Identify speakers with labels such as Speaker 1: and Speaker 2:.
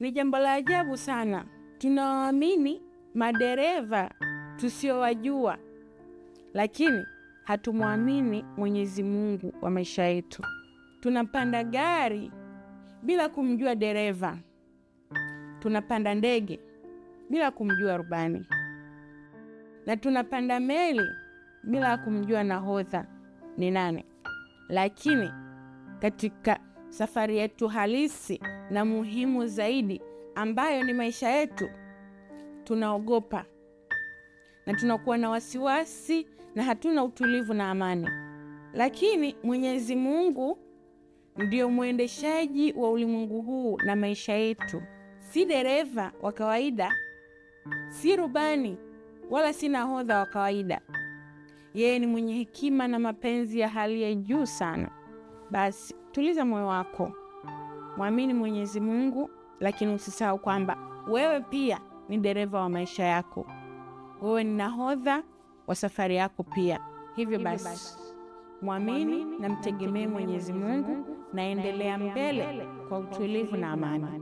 Speaker 1: Ni jambo la ajabu sana, tunawaamini madereva tusiowajua, lakini hatumwamini Mwenyezi Mungu wa maisha yetu. Tunapanda gari bila kumjua dereva, tunapanda ndege bila kumjua rubani, na tunapanda meli bila kumjua nahodha ni nani. Lakini katika safari yetu halisi na muhimu zaidi ambayo ni maisha yetu, tunaogopa na tunakuwa na wasiwasi na hatuna utulivu na amani. Lakini Mwenyezi Mungu ndio mwendeshaji wa ulimwengu huu na maisha yetu, si dereva wa kawaida, si rubani wala si nahodha wa kawaida. Yeye ni mwenye hekima na mapenzi ya hali ya juu sana. Basi tuliza moyo wako, mwamini Mwenyezi Mungu, lakini usisahau kwamba wewe pia ni dereva wa maisha yako, wewe ni nahodha wa safari yako pia. Hivyo basi mwamini na mtegemee Mwenyezi Mungu na endelea mbele kwa utulivu na amani.